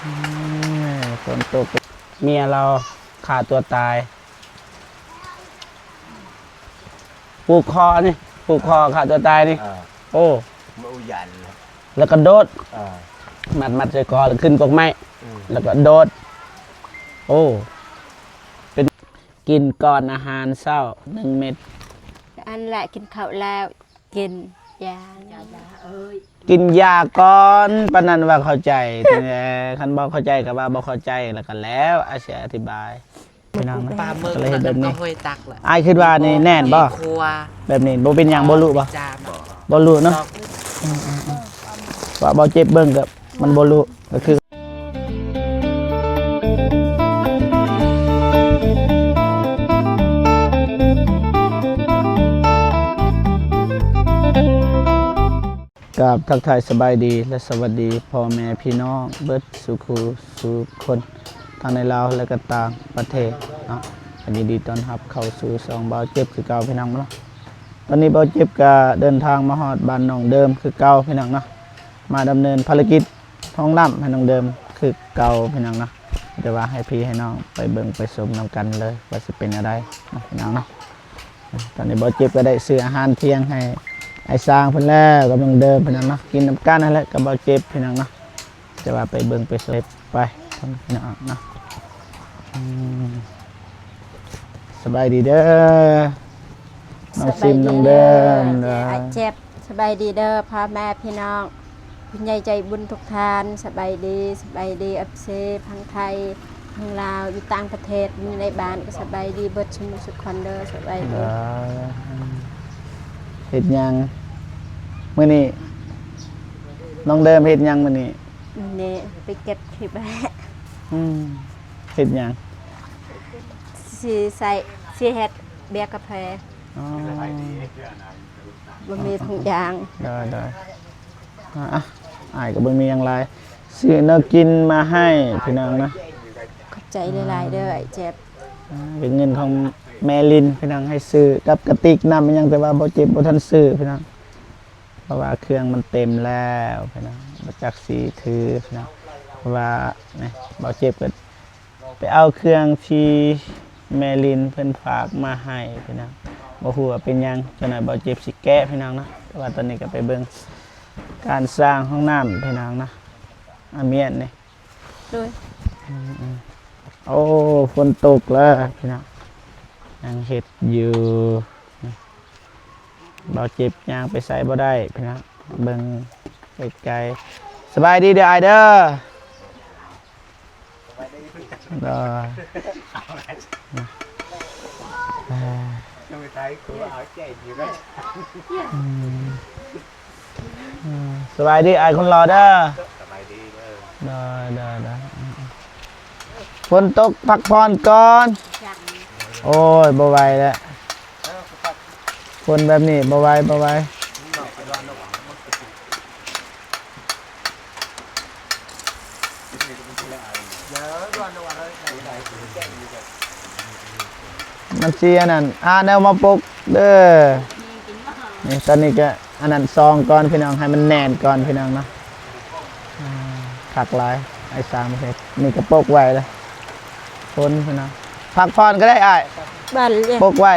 ອືມ ຝົນຕົກ ເມຍລາວຂ້າຕົວຕາຍ ຜູກຄໍນີ້ ຜູກຄໍຂ້າຕົວຕາຍນີ້ ເອີ ໂອ້ ບໍ່ຢ້ານ ແລ້ວກໍໂດດ ເອີ ມັດໆໃສ່ຄໍ ແລ້ວຂຶ້ນກົກໄມ້ ອືມ ແລ້ວກໍໂດດ ໂອ້ ເປັນ ກິນກ່ອນອາຫານເຊົ້າໜຶ່ງເມັດ ອັນແລະ ກິນເຂົ້າແລ້ວ ກິນຢາ ກິນຢາກ່ອນ ປານນັ້ນວ່າເຂົ້າໃຈ ແຕ່ຄັນບໍ່ເຂົ້າໃຈກໍວ່າບໍ່ເຂົ້າໃຈ ແລ້ວກໍແລ້ວ ອາດຊິອະທິບາຍ ພີ່ນ້ອງນະ ປາເໝິກ ກໍເລີຍເຮັດແບບນີ້ ກໍຫ້ອຍຕັກລະ ອ້າຍຄິດວ່ານີ້ແໜ້ນບໍ່? ແບບນີ້ບໍ່ເປັນຫຍັງ ບໍ່ລຸບໍ່? ບໍ່ລຸເນາະ ອືມໆ ວ່າບໍ່ເຈັບເບິ່ງກໍມັນບໍ່ລຸ ກໍຄື ກາບທັກທາຍສະບາຍດີ ແລະ ສະຫວັດດີພໍ່ແມ່ພີ່ນ້ອງເບິດສູ່ຄູ່ສູ່ຄົນ ທັງໃນລາວ ແລະ ກໍຕ່າງປະເທດເນາະ ກໍຍິນດີຕ້ອນຮັບເຂົ້າສູ່ຊ່ອງບ່າວເຈັບຄືເກົ່າ ພີ່ນ້ອງເນາະ. ຕອນນີ້ບ່າວເຈັບກໍເດີນທາງມາຮອດບ້ານນ້ອງເດີມຄືເກົ່າ ພີ່ນ້ອງເນາະ ມາດຳເນີນພາລະກິດ ຫ້ອງນ້ຳໃຫ້ນ້ອງເດີມຄືເກົ່າ ພີ່ນ້ອງເນາະ ແຕ່ວ່າໃຫ້ພີ່ໃຫ້ນ້ອງໄປເບິ່ງໄປຊົມນຳກັນເລີຍວ່າຊິເປັນແນວໃດເນາະ ພີ່ນ້ອງເນາະ. ຕອນນີ້ບ່າວເຈັບກໍໄດ້ຊື້ອາຫານທ່ຽງໃຫ້ອ້າຍຊ້າງເພິ່ນແລ້ວກັບນ້ອງເດີມ ພີ່ນ້ອງເນາະ ກິນນຳກັນຫັ້ນແຫຼະກັບບ່າວເຈັບ ພີ່ນ້ອງເນາະ ແຕ່ວ່າໄປເບິ່ງໄປຊົມ ໄປ ພີ່ນ້ອງເນາະ ອືມ ສະບາຍດີເດີ ນ້ອງຊິມ ນ້ອງເດີມ ສະບາຍດີເດີ ອ້າຍເຈັບ ສະບາຍດີເດີພໍ່ແມ່ພີ່ນ້ອງ ຜູ້ໃຫຍ່ໃຈບຸນທຸກທ່ານ ສະບາຍດີ ສະບາຍດີ ເອັຟຊີ ທັງໄທ ທັງລາວ ຢູ່ຕ່າງປະເທດ ຢູ່ໃນບ້ານ ກໍສະບາຍດີເບິດຊຸມທຸກຄົນເດີ ສະບາຍດີ. ເຮັດຫຍັງມື້ນີ້? ນ້ອງເດີມເຮັດຫຍັງມື້ນີ້? ມື້ນີ້ໄປເກັບຂີ້ແບ້. ອືມ ເຮັດຫຍັງ? ຊິໃສ່ ຊິເຮັດເບຍກາແຟ. ອໍ ບໍ່ມີຖົງຢາງ. ໂດຍໆ ອ່າ ອ້າຍກໍບໍ່ມີຫຍັງຫຼາຍ ຊື້ແນວກິນມາໃຫ້ພີ່ນ້ອງນະ. ຂອບໃຈຫຼາຍໆເດີອ້າຍເຈັບ. ອ່າ ເປັນເງິນຂອງແມ່ລິນພີ່ນ້ອງ ໃຫ້ຊື້ກັບກະຕິກນ້ຳອີ່ຫຍັງ ແຕ່ວ່າບ່າວເຈັບບໍ່ທັນຊື້ພີ່ນ້ອງ ເພາະວ່າເຄື່ອງມັນເຕັມແລ້ວພີ່ນ້ອງ ບໍ່ຈັກຊິຖືພີ່ນ້ອງ ເພາະວ່ານີ້ບ່າວເຈັບກໍ ໄປເອົາເຄື່ອງທີ່ແມ່ລິນເພິ່ນຝາກມາໃຫ້ພີ່ນ້ອງ ບໍ່ຮູ້ວ່າເປັນຫຍັງ ຈັກໜ້ອຍບ່າວເຈັບຊິແກະພີ່ນ້ອງເນາະ ແຕ່ວ່າຕອນນີ້ກໍໄປເບິ່ງການສ້າງຫ້ອງນ້ຳພີ່ນ້ອງເນາະ ອາມຽນນີ້ ໂດຍ ອືມໆ ໂອ້ ຝົນຕົກແລ້ວພີ່ນ້ອງ ຍັງເຮັດຢູ່ ບ່າວເຈັບຍ່າງໄປໃສບໍ່ໄດ້ພີ່ນ້ອງ ເບິ່ງໄກໆ ສະບາຍດີເດີອ້າຍເດີ. ໂດຍ ອືມ ອືມ ສະບາຍດີອ້າຍຄົນຫຼໍ່ເດີ ສະບາຍດີເດີ ໂດຍໆ ໂດຍ ຝົນຕົກ ພັກຜ່ອນກ່ອນ ໂອ້ຍ ບໍ່ໄຫວແລ້ວ ຝົນແບບນີ້ບໍ່ໄຫວ ບໍ່ໄຫວ. ມັນຊິອັນນັ້ນ ຫາແນວມາປົກເດີ ນີ້ຕອນນີ້ກະອັນນັ້ນຊອງກ່ອນພີ່ນ້ອງ ໃຫ້ມັນແໜ້ນກ່ອນພີ່ນ້ອງເນາະ ຄັກຫຼາຍ ໄອ້ສາມເຮັດ ນີ້ກະປົກໄວ້ລະ ຄົນພີ່ນ້ອງ ພັກຜ່ອນກໍໄດ້ອ້າຍ ປົກໄວ້.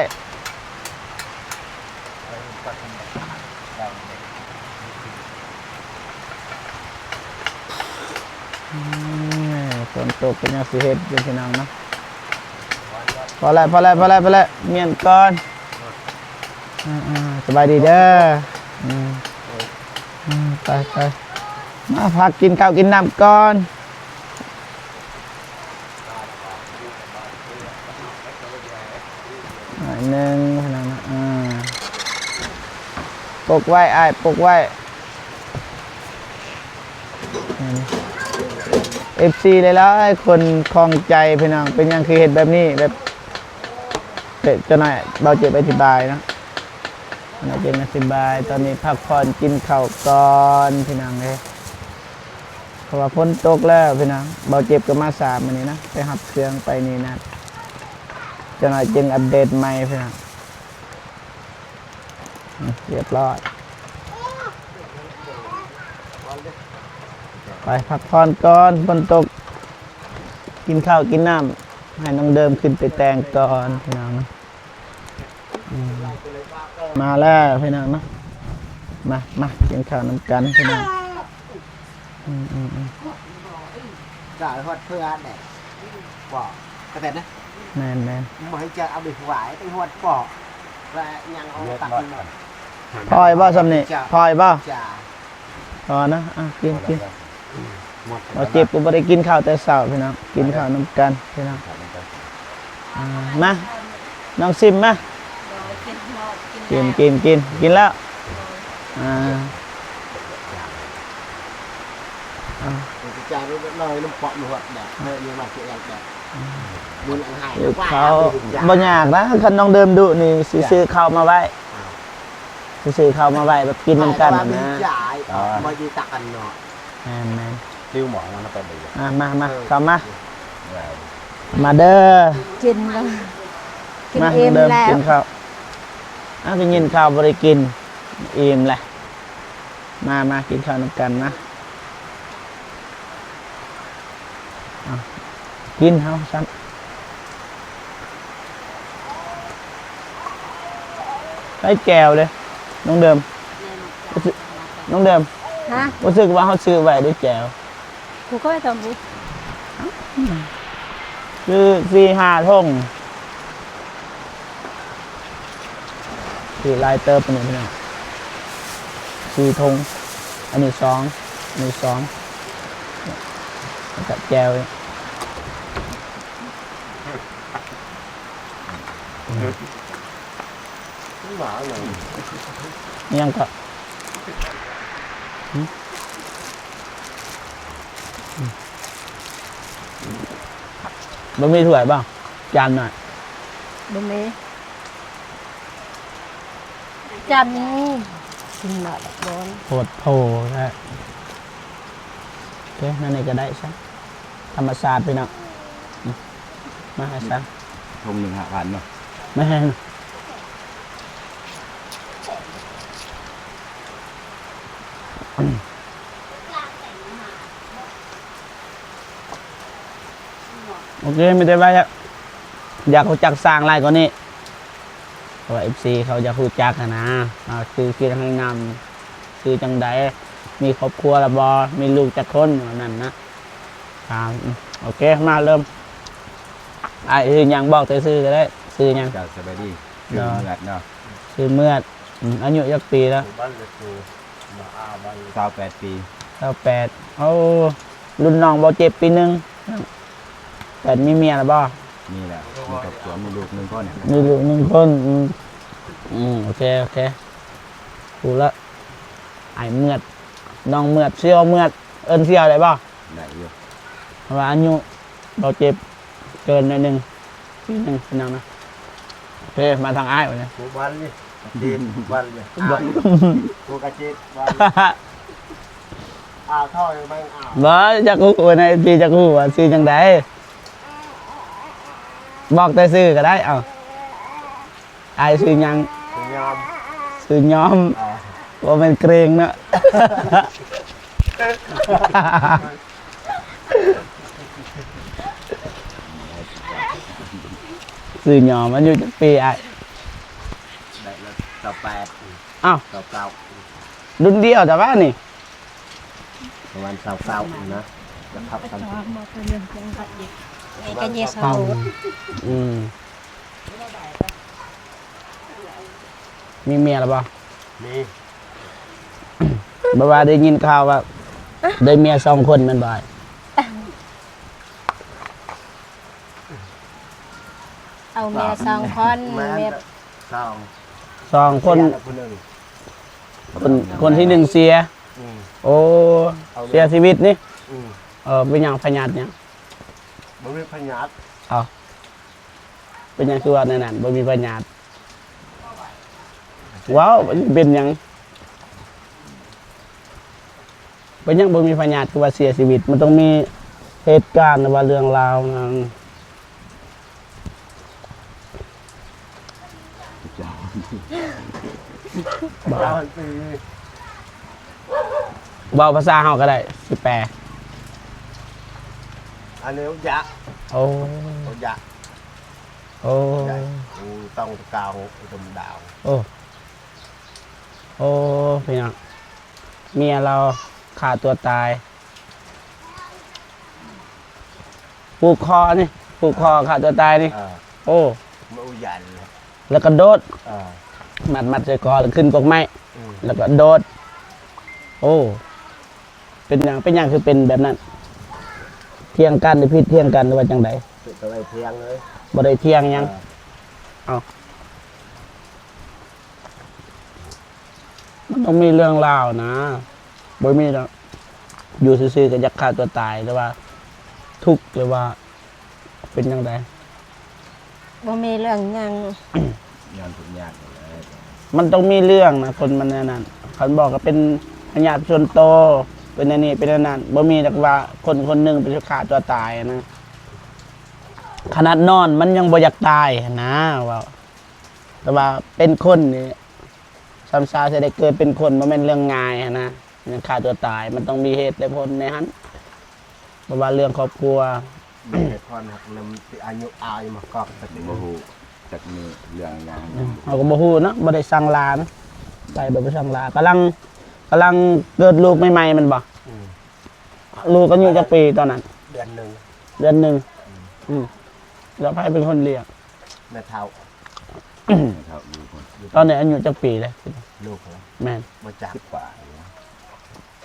ອືມ ຝົນຕົກກໍຍັງຊິເຮັດຢູ່ພີ່ນ້ອງເນາະ ພໍແລ້ວ ພໍແລ້ວ ພໍແລ້ວ ພໍແລ້ວ ມ້ຽນກ່ອນ ອືມໆ ສະບາຍດີເດີ ອືມ ອືມ ໄປໆ ມາພັກກິນເຂົ້າກິນນ້ຳກ່ອນ. ໜ້ອຍໜຶ່ງເທົ່ານັ້ນນະ ອ່າ ປົກໄວ້ອ້າຍ ປົກໄວ້ ເອັຟຊີຫຼາຍໆຄົນຂ້ອງໃຈພີ່ນ້ອງ ເປັນຫຍັງຄືເຮັດແບບນີ້ ແບບ ເປັນ ຈັກໜ້ອຍບ່າວເຈັບອະທິບາຍເນາະ ຈັກໜ້ອຍເຈັບອະທິບາຍ ຕອນນີ້ພັກຜ່ອນກິນເຂົ້າກ່ອນພີ່ນ້ອງເອີຍ. ເພາະວ່າຝົນຕົກແລ້ວພີ່ນ້ອງ ບ່າວເຈັບກໍມາສາຍມື້ນີ້ນະ ໄປຮັບເຄື່ອງໄປນີ້ນະ ຈັກໜ້ອຍຈຶ່ງອັບເດດໃໝ່ພີ່ນ້ອງ ອືມ ຮຽບຮ້ອຍ ໄປພັກຜ່ອນກ່ອນ ຝົນຕົກ ກິນເຂົ້າກິນນ້ຳ ໃຫ້ນ້ອງເດີມຂຶ້ນໄປແຕ່ງກ່ອນພີ່ນ້ອງເນາະ. ອືມ ມາແລ້ວພີ່ນ້ອງເນາະ ມາ ມາກິນເຂົ້ານຳກັນພີ່ນ້ອງ. ອືມໆໆ ຈະຮອດເພື່ອແຫຼະ ບໍ່ ກະແຕນນະ ແມ່ນໆ ບໍ່ໃຫ້ຈະເອົາໄປຫວາຍ ໄປຮອດເປາະ ແລະຍັງເອົາຕັກ ພໍຢູ່ບໍ່ຊ່ຳນີ້ ພໍຢູ່ບໍ່? ພໍນະ ອ່ະ ກິນ ກິນ. ບໍ່ເຈັບ ບໍ່ໄດ້ກິນເຂົ້າແຕ່ເຊົ້າພີ່ນ້ອງ ກິນເຂົ້ານຳກັນພີ່ນ້ອງ. ອ່າ ມາ ນ້ອງຊິມມາ ກິນ ກິນ ກິນ ກິນແລ້ວ ອ່າ ອ່າ ເຂົ້າບໍ່ຍາກນະ ຄັນນ້ອງເດີມດຸນີ້ຊິຊື້ເຂົ້າມາໄວ້ ຊິຊື້ເຂົ້າມາໄວ້ແບບກິນນຳກັນນະ. ແມ່ນໆ ຊິວໝອງມັນເອົາໄປເບິ່ງ ອ່າ ມາ ມາ ເອີ ເຂົ້າມາ ມາເດີ ກິນແລ້ວ ກິນ ມາ ອີ່ມແລ້ວ ກິນເຂົ້າ. ອ້າວ ໄດ້ຍິນຂ່າວບໍ່ໄດ້ກິນ ອີ່ມແຫຼະ ມາ ມາ ກິນເຂົ້ານຳກັນມາ. ເອົາ ກິນເຮົາຊັ້ນ ໃສ່ແຈ່ວເດ້ ນ້ອງເດີມ ນ້ອງເດີມ ຮະ ຮູ້ສຶກວ່າເຮົາຊື້ໄວ້ເດ້ແຈ່ວ ກູກໍໄປຕຳບຸ ຊື້ສີ່ຫ້າຖົງ. ຄືຫຼາຍເຕີບອັນນີ້ພີ່ນ້ອງ ສີ່ຖົງ ອັນນີ້ສອງ ອັນນີ້ສອງ ແລ້ວກະແຈ່ວອີກ ຫຍັງກະ ບໍ່ມີຖ້ວຍບໍ່? ຈານໜ້ອຍ ບໍ່ມີ. ຈຳນີ້ກິນໜ້ອຍບໍ່ ໂພດໂພແທ້. ໂອເຄ ແນວນີ້ກໍໄດ້ຊະ ທຳມະຊາດພີ່ນ້ອງ. ອືມ ມາໃຫ້ຊະ ຖົງໜຶ່ງຫ້າພັນເນາະ ແມ່ນ. ໂອເຄ ມີແຕ່ວ່າຢາກ ຢາກຮູ້ຈັກຊ່າງຫຼາຍກວ່ານີ້ ເພາະວ່າເອັຟຊີເຂົາຢາກຮູ້ຈັກຫັ້ນນະ ວ່າຊື່ກິນໃຫ້ນຳ ຊື່ຈັ່ງໃດ ມີຄອບຄົວແລ້ວບໍ່ ມີລູກຈັກຄົນ ແນວນັ້ນນະ. ອ່າ ໂອເຄ ມາເລີ່ມ ອ້າຍຊື່ຫຍັງ ບອກແຕ່ຊື່ກໍໄດ້ ຊື່ຫຍັງ? ເຈົ້າ ສະບາຍດີ ຊື່ເມືອດເນາະ ຊື່ເມືອດ. ອືມ ອາຍຸຈັກປີແລ້ວ? ຊາວແປດປີ ຊາວແປດ. ໂອ້ ລຸ້ນນ້ອງບໍ່ເຈັບປີໜຶ່ງ ແຕ່ມີເມຍແລ້ວບໍ່? ມີແລ້ວ ມີຄອບຄົວ ມີລູກໜຶ່ງຄົນ ມີລູກໜຶ່ງຄົນ. ອືມ ອືມ ໂອເຄ ໂອເຄ ຮູ້ລະ ອ້າຍເມືອດ ນ້ອງເມືອດ ສ່ຽວເມືອດ ເອີ້ນສ່ຽວໄດ້ບໍ່? ໄດ້ຢູ່ ເພາະວ່າອາຍຸບໍ່ເຈັບ ເກີນໜ້ອຍໜຶ່ງ ປີໜຶ່ງ ພີ່ນ້ອງນະ. ໂອເຄ ມາທາງອ້າຍບັດນີ້ ຜູ້ບັນນີ້ ເຈັດວັນເລີຍ ຜູ້ກະເຈັດວັນ ອ້າວ ເທົ່າໃດມັນ ອ້າວ ບໍ່ ຢາກຮູ້ນະ ເອັຟຊີ ຢາກຮູ້ວ່າຊື່ຈັ່ງໃດ ບອກແຕ່ຊື່ກໍໄດ້. ເອົາ ອ້າຍຊື່ຫຍັງ? ຊື່ຍອມ ຊື່ຍອມ ອ່າ ບໍ່ແມ່ນເກຣງເນາະ. ຊື່ຍອມ ອາຍຸຈັກປີອ້າຍ? ໄດ້ແລ້ວ ຊາວແປດ ອ້າວ ຊາວເກົ້າ ລຸ້ນດຽວແຕ່ວ່ານີ້ ປະມານຊາວເກົ້ານະ ຈະຂັບກັນ ອືມ ມີເມຍແລ້ວບໍ່? ມີ ແບບວ່າໄດ້ຍິນຂ່າວວ່າໄດ້ເມຍສອງຄົນແມ່ນບໍ່ອ້າຍ? ເອົາເມຍສອງຄົນ ແມ່ນ ເມຍສອງ ສອງຄົນ ເສຍແລ້ວຜູ້ໜຶ່ງ ຄົນ ຄົນທີໜຶ່ງເສຍ. ອືມ ໂອ້ ເສຍຊີວິດນີ້. ອືມ ເອີ ເປັນຫຍັງ ພະຍາດຫຍັງ? ບໍ່ມີພະຍາດ. ເອົ້າ ເປັນຫຍັງຄືວ່າແນວນັ້ນ ບໍ່ມີພະຍາດ? ເວົ້າ ເປັນຫຍັງ ເປັນຫຍັງບໍ່ມີພະຍາດ ຄືວ່າເສຍຊີວິດ? ມັນຕ້ອງມີເຫດການ ຫຼືວ່າເລື່ອງລາວນະ. ເວົ້າພາສາເຮົາກໍໄດ້ ຊິແປ. ອະນຸຍະ ໂອ້ ອະນຸຍະ ໂອ້ ຢະ ອືມ ຕ້ອງກາວອຸດົມດາວ ໂອ້ ໂອ້ ພີ່ນ້ອງ ເມຍລາວຂ້າຕົວຕາຍ ຜູກຄໍນີ້ ຜູກຄໍຂ້າຕົວຕາຍນີ້ ເອີ ໂອ້ ບໍ່ຢ້ານ ແລ້ວກະໂດດ ເອີ ມັດ ມັດໃສ່ຄໍແລ້ວຂຶ້ນກົກໄມ້ ອືມ ແລ້ວກະໂດດ ໂອ້ ເປັນຫຍັງ ເປັນຫຍັງຄືເປັນແບບນັ້ນ? ຖຽງກັນ ຫຼື ຜິດຖຽງກັນ ຫຼືວ່າຈັ່ງໃດ? ບໍ່ໄດ້ຖຽງເລີຍ ບໍ່ໄດ້ຖຽງຫຍັງ ເອີ ເອົ້າ ມັນຕ້ອງມີເລື່ອງລາວນະ ບໍ່ມີດອກ ຢູ່ຊື່ໆ ກະຢາກຂ້າຕົວຕາຍ ຫຼືວ່າທຸກ ຫຼືວ່າ ເປັນຈັ່ງໃດ? ບໍ່ມີເລື່ອງຫຍັງ ຍ້ອນທຸກຍາກນີ້ແຫຼະ ມັນຕ້ອງມີເລື່ອງນະ ຄົນມັນແນວນັ້ນ ຄັນບອກກະເປັນພະຍາດສ່ວນໂຕ ເປັນອັນນີ້ເປັນອັນນັ້ນ ບໍ່ມີດອກວ່າຄົນຄົນໜຶ່ງໄປຂ້າຕົວຕາຍນະ ຂະໜາດນອນມັນຍັງບໍ່ຢາກຕາຍຫັ້ນນາ ເວົ້າ ແຕ່ວ່າເປັນຄົນນີ້ ຊຳຊາວຊິໄດ້ເກີດເປັນຄົນ ບໍ່ແມ່ນເລື່ອງງ່າຍຫັ້ນນະ ຍັງຂ້າຕົວຕາຍ ມັນຕ້ອງມີເຫດແລະຜົນໃນຫັ້ນ ບໍ່ວ່າເລື່ອງຄອບຄົວ ມີແຕ່ຄວາມຮັກນຳ ອາຍຸອາຍມາກອກ ບໍ່ຮູ້ຈັກມີເລື່ອງຫຍັງ ອືມ ເຮົາກະບໍ່ຮູ້ເນາະ ບໍ່ໄດ້ສັ່ງລານະ ໄປແບບບໍ່ສັ່ງລາ ກຳລັງ ກຳລັງເກີດລູກໃໝ່ໆ ແມ່ນບໍ່? ອືມ ລູກອາຍຸຈັກປີຕອນນັ້ນ? ເດືອນໜຶ່ງ ເດືອນໜຶ່ງ ອືມ ອືມ ແລ້ວໃຜເປັນຄົນລ້ຽງ? ແມ່ເຖົ້າ ແມ່ເຖົ້າຢູ່ພຸ້ນ ຕອນນີ້ອາຍຸຈັກປີແລ້ວ? ລູກເຂົາ ແມ່ນ ບໍ່ຈັກ ສິບປາຍ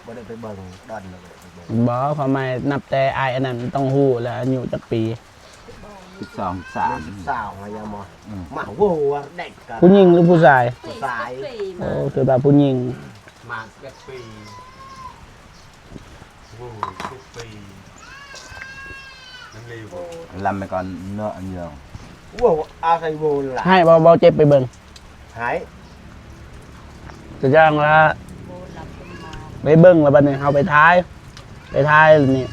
ບໍ່ໄດ້ໄປເບິ່ງ ດອນ ບໍ່ໄດ້ໄປເບິ່ງ ບໍ່ ຄວາມໝາຍນັບແຕ່ອ້າຍອັນນັ້ນຕ້ອງຮູ້ແລ້ວ ອາຍຸຈັກປີ? ສິບສອງ ສິບສາມ ສິບສາມ ອາຍຸໝໍ ອືມ ມາໂຫ ເດັກກະ ຜູ້ຍິງ ຫຼື ຜູ້ຊາຍ? ຜູ້ຊາຍ ໂອ້ ຄືວ່າຜູ້ຍິງ ມາສິບເອັດປີ ໂອ້ ສິບປີ ນຳລີບໍ່? ລຳໄປກ່ອນເນາະ ອັນຍອງ ໂອ້ ອາໄສໂຫລະ ໃຫ້ເບົາ ເບົາເຈັບໄປເບິ່ງ ໃຫ້ ຕົວຢ່າງລະ ໄປເບິ່ງລະ ບາດນີ້ເຮົາໄປຖ່າຍ ໄປຖ່າຍນີ້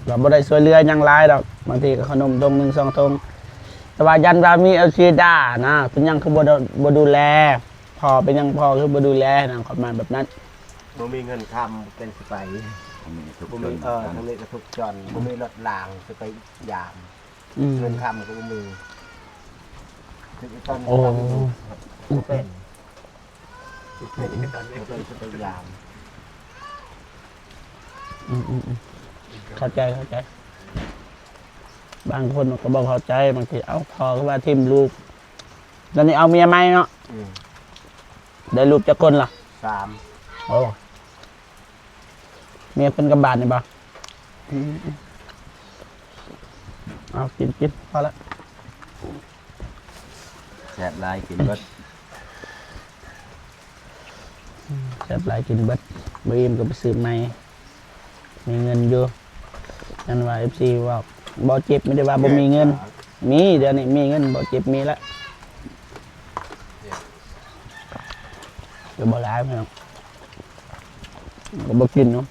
ກະບໍ່ໄດ້ຊ່ວຍເຫຼືອຫຍັງຫຼາຍດອກ ບາງທີກະຂະໜົມຖົງໜຶ່ງສອງຖົງ ແຕ່ວ່າຢ້ານວ່າມີເອັຟຊີດ່ານະ ເປັນຫຍັງຄືບໍ່ ບໍ່ດູແລ ພໍ່ ເປັນຫຍັງພໍ່ຄືບໍ່ດູແລນະ ຄວາມໝາຍແບບນັ້ນ. ບໍ່ມີເງິນຄຳ ເປັນຊິໄປ ບໍ່ມີ ເອີ ທາງນີ້ກະທຸກຈົນ ບໍ່ມີລົດລາງຊິໄປຢາມ ອືມ ເງິນຄຳກະບໍ່ມີ ຄືອີຕອນນີ້ກະບໍ່ເປັນ ບໍ່ເປັນ ບໍ່ເປັນຊິໄປຢາມ ອືມ ເຂົ້າໃຈ ເຂົ້າໃຈ ບາງຄົນກະບໍ່ເຂົ້າໃຈ ບາງທີ ເອົ້າ ພໍ່ກະວ່າຖິ້ມລູກ ດຽວນີ້ເອົາເມຍໃໝ່ເນາະ ອືມ ໄດ້ລູກຈັກຄົນລະ? ສາມ ໂອ້ ເມຍເພິ່ນກະບາດນີ້ບໍ່? ອືມ ເອົາ ກິນ ກິນ ພໍລະ ແຊບຫຼາຍ ກິນເບິດ ອືມ ແຊບຫຼາຍ ກິນເບິດ ບໍ່ອີ່ມກະໄປຊື້ໃໝ່ ມີເງິນຢູ່ ນັ້ນວ່າເອັຟຊີເວົ້າ ບໍ່ເຈັບ ມີແຕ່ວ່າບໍ່ມີເງິນ ມີ ດຽວນີ້ມີເງິນ ບໍ່ເຈັບມີລະ ກະບໍ່ຫຼາຍພີ່ນ້ອງ ກະບໍ່ກິນເນາະ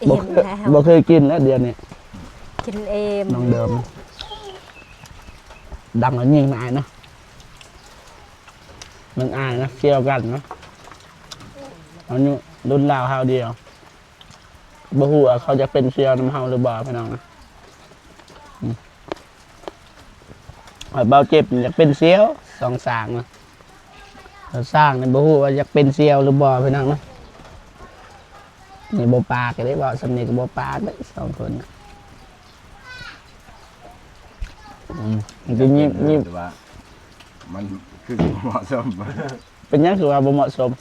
ບໍ່ເຄີຍ ບໍ່ເຄີຍກິນແລ້ວດຽວນີ້ ກິນເອງ ນ້ອງເດີມ ດັງແລ້ວຍິງນະ ອາຍນະ ມັນອາຍນະ ສ່ຽວກັນນະ ອາຍຸລຸ້ນລາວຄາວດຽວ ບໍ່ຮູ້ວ່າເຂົາຈະເປັນສ່ຽວນຳເຮົາຫຼືບໍ່ ພີ່ນ້ອງ ອືມ ເບົາເຈັບຢາກເປັນສ່ຽວ ສອງຊ່າງນະ ຊ່າງນີ້ບໍ່ຮູ້ວ່າຢາກເປັນສ່ຽວຫຼືບໍ່ ພີ່ນ້ອງ ນີ້ບໍ່ປາກເດ້ ເວົ້າຊ່ຳນີ້ກະບໍ່ປາກເດ້ ສອງຄົນນະ ອືມ ມັນຈະຍິບ ຍິບ ແຕ່ວ່າມັນຄືບໍ່ເໝາະສົມ ເປັນຫຍັງຄືວ່າບໍ່ເໝາະສົມ?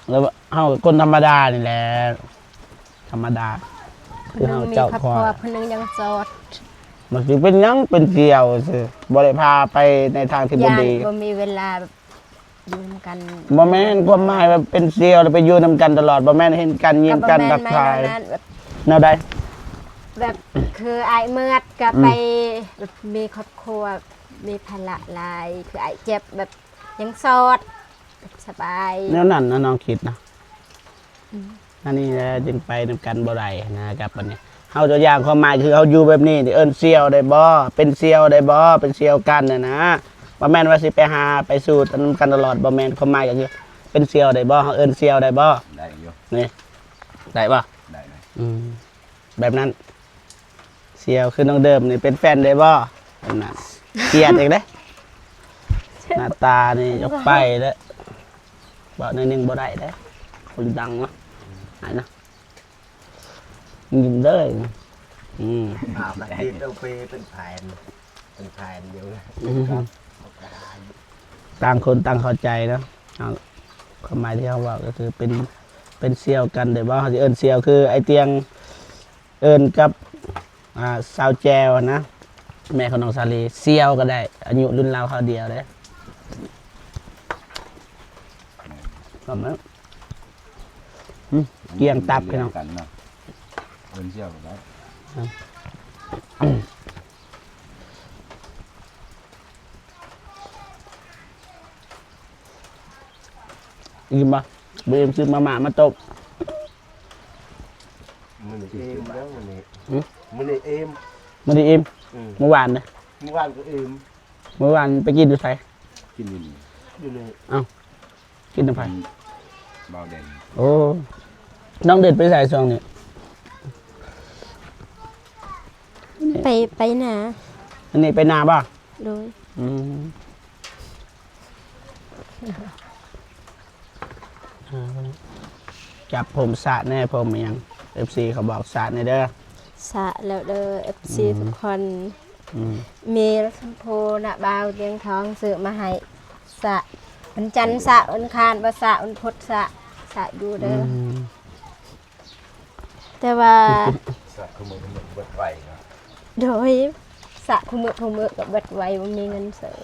ແລ້ວເຮົາກະຄົນທຳມະດານີ້ແຫຼະ ທຳມະດາ ຄືເຮົາເຈົ້າຂອງ ຜູ້ໜຶ່ງມີຄອບຄົວ ຜູ້ໜຶ່ງຍັງໂສດ ມັນຊິເປັນຫຍັງເປັນສ່ຽວຊື່ ບໍ່ໄດ້ພາໄປໃນທາງທີ່ບໍ່ດີ ຢ້ານບໍ່ມີເວລາແບບຢູ່ນຳກັນ ບໍ່ແມ່ນຄວາມໝາຍວ່າເປັນສ່ຽວແລ້ວໄປຢູ່ນຳກັນຕະຫຼອດ ບໍ່ແມ່ນເຫັນກັນຍິງກັນທັກທາຍ ແນວໃດ ແບບຄືອ້າຍເມືອດກະໄປ ອືມ ແບບມີຄອບຄົວ ມີພາລະຫຼາຍ ຄືອ້າຍເຈັບແບບຍັງໂສດ ສະບາຍ ແນວນັ້ນນະ ນ້ອງຄິດນະ ອືມ ອັນນີ້ແຫຼະຈຶ່ງໄປນຳກັນບໍ່ໄດ້ນະ ກັບອັນນີ້ ເຮົາຕົວຢ່າງຄວາມໝາຍຄືເຮົາຢູ່ແບບນີ້ ເອີ້ນສ່ຽວໄດ້ບໍ່? ເປັນສ່ຽວໄດ້ບໍ່? ເປັນສ່ຽວກັນຫັ້ນນະ ບໍ່ແມ່ນວ່າຊິໄປຫາໄປສູ່ນຳກັນຕະຫຼອດ ບໍ່ແມ່ນ ຄວາມໝາຍກະຄືເປັນສ່ຽວໄດ້ບໍ່? ເຮົາເອີ້ນສ່ຽວໄດ້ບໍ່? ໄດ້ຢູ່ ນີ້ ໄດ້ບໍ່? ໄດ້ ອືມ ແບບນັ້ນ ສ່ຽວຄືນ້ອງເດີມນີ້ເປັນແຟນໄດ້ບໍ່? ແບບນັ້ນ ກຽດອີກເດ້ ໜ້າຕານີ້ຢາກໄປແລ້ວ ເວົ້າໜ້ອຍໜຶ່ງບໍ່ໄດ້ເດ້ ຄົນດັງເນາະ ອາຍນະ. ຍິນເດີ ອືມ ອາບນ້ຳກິນເອົາໄປເປັນແຜ່ນ ເປັນແຜ່ນຢູ່ ອືມ ຕ່າງຄົນຕ່າງເຂົ້າໃຈເນາະ ເຮົາ ຄວາມໝາຍທີ່ເຮົາເວົ້າກໍຄືເປັນ ເປັນສ່ຽວກັນ ແຕ່ວ່າເຮົາຊິເອີ້ນສ່ຽວຄືອ້າຍຕຽງ ເອີ້ນກັບ ອ່າ ສາວແຈວນະ ແມ່ຂອງນ້ອງສາລີ ສ່ຽວກໍໄດ້ ອາຍຸລຸ້ນລາວຄາວດຽວເດ້ ປະມານ ອືມ ກຽງຕັບພີ່ນ້ອງ ກັນເນາະ ເອີ້ນສ່ຽວກໍໄດ້ ອີ່ມບໍ່? ບໍ່ອີ່ມ ຊື້ມາມ່າມາຕົ້ມ ມື້ນີ້ອີ່ມແລ້ວມື້ນີ້ ຫື? ມື້ນີ້ອີ່ມ ມື້ນີ້ອີ່ມ ອືມ ມື້ວານເດ້? ມື້ວານກໍອີ່ມ ມື້ວານໄປກິນຢູ່ໃສ? ກິນຢູ່ນີ້ ຢູ່ນີ້ ເອົ້າ ກິນນຳໃຜ? ເບົາແດງ ໂອ້ ນ້ອງເດັດໄປໃສຊ່ວງນີ້? ໄປ ໄປນາ ອັນນີ້ໄປນາບໍ່? ໂດຍ ອືມ ຈັບຜົມສະແດ່ ຜົມອີ່ຫຍັງ ເອັຟຊີ ເຂົາບອກສະແດ່ເດີ ສະແລ້ວເດີ ເອັຟຊີ ອືມ ທຸກຄົນ ອືມ ເມລະຊົມພູນະ ບ່າວຕຽງທອງຊື້ມາໃຫ້ ສະ ວັນຈັນສະ ວັນອັງຄານບໍ່ສະ ວັນພຸດສະ ສະຢູ່ເດີ ອືມ ແຕ່ວ່າ ສະຄູ່ມື້ເບິດໄວເນາະ ໂດຍ ສະຄູ່ມື້ ຄູ່ມື້ກໍເບິດໄວ ບໍ່ມີເງິນຊື້.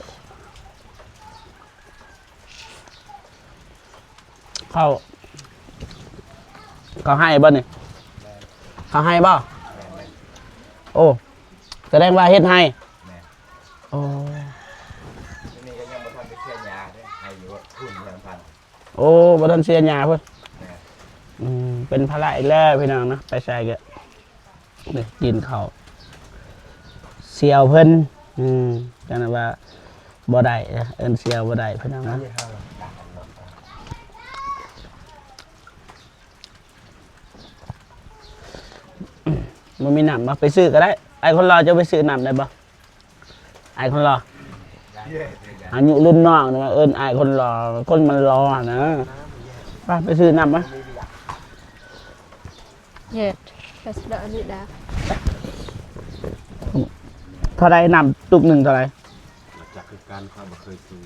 ເຂົາ ເຂົາໃຫ້ບໍ່ນີ້? ເຂົາໃຫ້ບໍ່? ໂອ້ ສະແດງວ່າເຮັດໃຫ້ ໂອ້ ນີ້ກໍຍັງບໍ່ທັນໄດ້ເສຍຫຍ້າເດ້ ໃຫ້ຢູ່ພຸ້ນເຮືອນພັນ ໂອ້ ບໍ່ທັນເສຍຫຍ້າພຸ້ນ ອືມ ເປັນພາລະອີກແລ້ວພີ່ນ້ອງເນາະ ໄປໃສກໍ ນີ້ ກິນເຂົ້າ ສ່ຽວເພິ່ນ ອືມ ຈັ່ງນັ້ນວ່າບໍ່ໄດ້ ເອີ້ນສ່ຽວບໍ່ໄດ້ພີ່ນ້ອງເນາະ ບໍ່ມີນ້ຳບໍ່? ໄປຊື້ກໍໄດ້ ອ້າຍຄົນຫຼໍ່ ເຈົ້າໄປຊື້ນ້ຳໄດ້ບໍ່? ອ້າຍຄົນຫຼໍ່ ອາຍຸລຸ້ນນ້ອງນີ້ ເອີ້ນອ້າຍຄົນຫຼໍ່ ຄົນມັນຫຼໍ່ຫັ້ນນະ ໄປ ໄປຊື້ນ້ຳມາ ເຢັດ ເທົ່າໃດນ້ຳຕຸກໜຶ່ງເທົ່າໃດ? ຈັກຄືກັນ ຂ້ອຍບໍ່ເຄີຍຊື້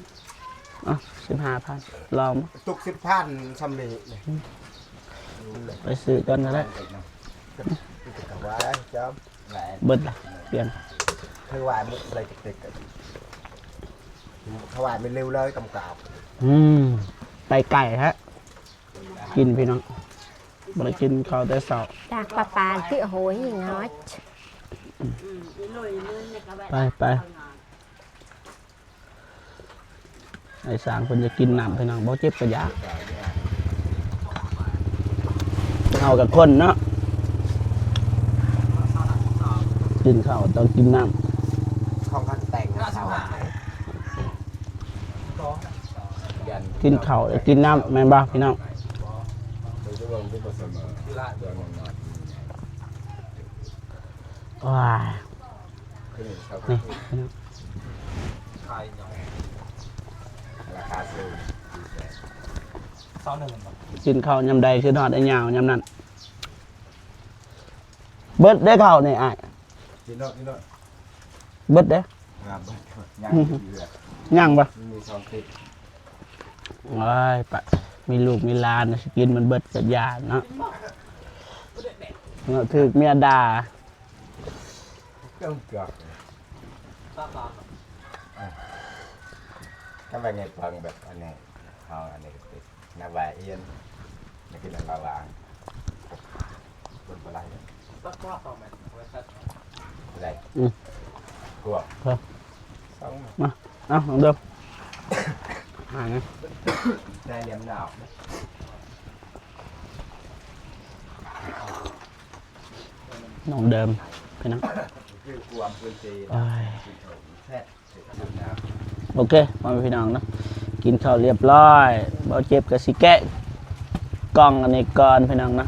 ເອົ້າ ສິບຫ້າພັນ ລອງ ຕຸກສິບພັນ ຊ່ຳນີ້ ໄປຊື້ກ່ອນກໍໄດ້ ເບິດລະ ປ່ຽນ ຄືວ່າໝົດເລີຍ ເຂົາວ່າແມ່ນເລັວເລີຍ ກຳກັບ ອືມ ໄປໄກແທ້ ກິນພີ່ນ້ອງ ບໍ່ໄດ້ກິນເຂົ້າແຕ່ເຊົ້າ ຕາກປາປານຕິໂຫຍງອດ ໄປ ໄປ ໄອ້ສາງເພິ່ນຈະກິນນ້ຳ ພີ່ນ້ອງ ບໍ່ເຈັບກໍຢາກ ເຮົາກັບຄົນເນາະ ກິນເຂົ້າຕ້ອງກິນນ້ຳ ຂອງຄັນແຕ່ງເຮົາ ກິນເຂົ້າແລ້ວກິນນ້ຳ ແມ່ນບໍ່ພີ່ນ້ອງ? ວ້າຍ ນີ້ພີ່ນ້ອງ ກິນເຂົ້າຍາມໃດຄືຮອດໄອ້ຍາວຍາມນັ້ນ ເບິດເດ້ເຂົ້ານີ້ອ້າຍ ກິນເນາະ ກິນເນາະ ເບິດເດ້ ຍັງບໍ່? ມີສອງຕິບ ໂອ້ຍ ປະ ມີລູກມີຫຼານ ຊິກິນມັນເບິດກໍຢ້ານເນາະ ເນາະ ຖືກເມຍດ່າ ເຈົ້າເກືອກ ຖ້າວ່າໄງຟັງແບບອັນນີ້ ເຮົາອັນນີ້ກໍຕິດ ນັກວ່າອຽນ ນັກກິນນັກວ່າວາງ ຄົນບໍ່ໄດ້ ໄດ້ ອືມ ພວກ ເອີ ສອງ ມາ ເອົາ ລອງເດີ ຫານະ ໄດ້ລຽມໜາວ ນ້ອງເດີມ ພີ່ນ້ອງ ຄືຄວາມພື້ນທີ່ ໂອ້ຍ ແຊບ ໂອເຄ ພໍ່ແມ່ພີ່ນ້ອງເນາະ ກິນເຂົ້າລຽບຮ້ອຍ ເບົາເຈັບກໍຊິແກະກ່ອງອັນນີ້ກ່ອນ ພີ່ນ້ອງເນາະ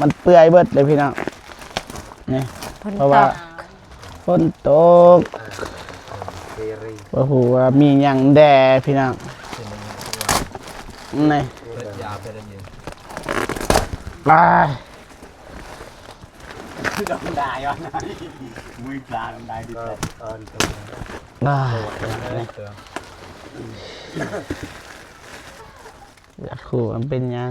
ມັນເປື່ອຍເບິດເລີຍພີ່ນ້ອງ ນີ້ ເພາະວ່າຝົນຕົກ ບໍ່ຮູ້ວ່າມີຫຍັງແດ່ພີ່ນ້ອງ ນີ້ ອ້າຍ ອ້າຍ ຢາກຮູ້ມັນເປັນຫຍັງ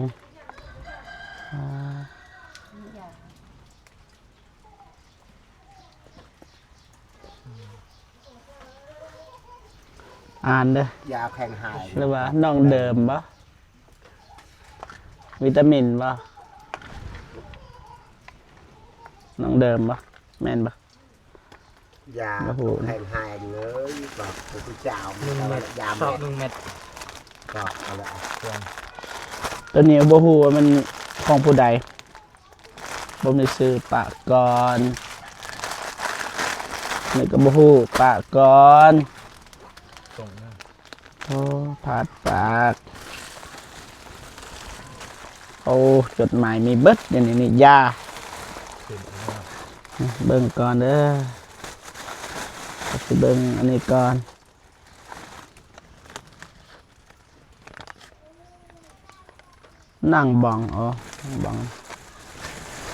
ອ່ານເດີ້ ຢາແຂງຫາຍ ຫຼືວ່ານ້ອງເດີມບໍ່? ວິຕາມິນບໍ່? ນ້ອງເດີມບໍ່? ແມ່ນບໍ່? ຢາ ບໍ່ຮູ້ ແຂງຫາຍເລີຍ ບອກຜູ້ເຈົ້າ ໜຶ່ງເມັດ ຢາ ຊອກໜຶ່ງເມັດ ຊອກເອົາລະ ຕົວນີ້ບໍ່ຮູ້ວ່າມັນຂອງຜູ້ໃດ ບໍ່ມີຊື່ ປະກອນ ນີ້ກໍບໍ່ຮູ້ ປະກອນ ໂອ້ ຜາດປາກ ໂອ້ ຈົດໝາຍມີເບິດ ອັນນີ້ ນີ້ຢາ ເບິ່ງກ່ອນເດີ້ ຊິເບິ່ງອັນນີ້ກ່ອນ. ນາງບອງ ອໍ ນາງບອງ